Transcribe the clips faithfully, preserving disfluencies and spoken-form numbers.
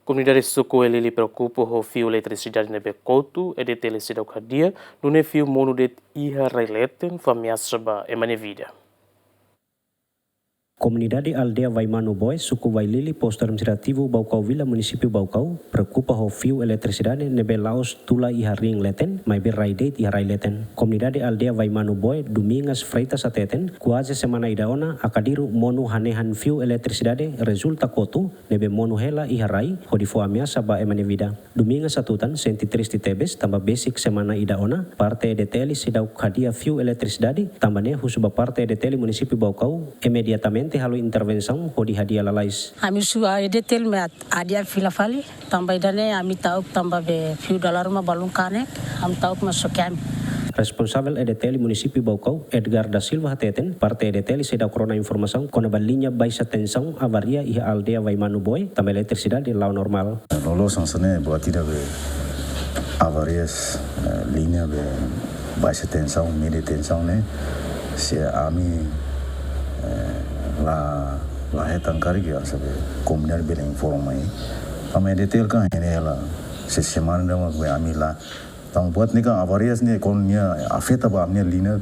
Komunidade suku Vailili preokupa ho fiu eletrisidade ne'ebé kotu, EDTL seidauk hadi'a, nune'e fiu monu de'it iha rai leten, fó ameasa ba ema nia vida. Komunidade aldeia Vaimanu Boe, suku Vailili, postu administrativu Baucau Vila, munisípiu Baucau, preokupa ho fiu eletrisidade ne'ebé la'ós tula iha riin leten, maibé rai de'it iha rai leten. Komunidade aldeia Vaimanu Boe, Domingas Freitas hateten, kuaze semana ida ona, akadiru monu hanehan fiu eletrisidade rezulta kotu, ne'ebé monu hela iha rai, hodi fó ameasa ba ema nia vida. Domingas hatutan sente triste tebes, tanba besik semana ida ona, parte EDTL seidauk hadi'a fiu eletrisidade, tanba ne'e husu ba parte EDTL munisípiu Baucau, imediatamente halo intervensaun hodi hadi'a lalais. Ami husu EDTL mai hadi'a fila fali, tanba ida-ne'e ami ta'uk tanba be fiu dalar mak balun kanek, ami ta'uk mak soke ami. Responsavel EDTL munisípiu Baucau, Edgar da Silva hateten, parte EDTL seidauk rona informasaun kona-ba liña baixa tensaun avaria iha aldeia Vaimanu Boe, tanba eletrisidade la'o normál. Loloos hanesan ne'e buat ida be avarias, eh, liña be baixa tensaun, média tensaun ne'e, se ami, eh, la, la hetan karik, hanesan be komunidade bele informa mai. Ami EDTL kan hene la, se semana ida mak be ami la. Tanba buat ne'e kan avarias ne'e kuandu nia afeta ba ami-nia liña,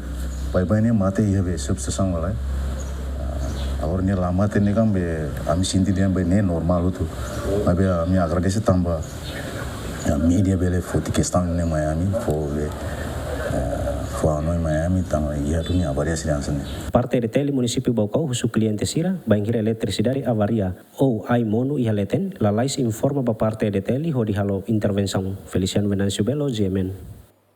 baibain nia mate iha be subestasaun ka lae. Ah, agora nia la mate ne'e kan be ami sente dehan be ne'e normál hotu. Maibé ami agradese tanba, ya, média bele foti kestaun ne'e mai ami, fó be, eh, fó hanoin mai ami, tanba iha duni avarias ne'e hanesan ne'e. Parte EDTL munisípiu Baucau husu kliente sira, bainhira eletrisidade avaria ou ai monu iha leten, lalais informa ba parte EDTL hodi halo intervensaun. Feliciano Venâncio Belo, GMN.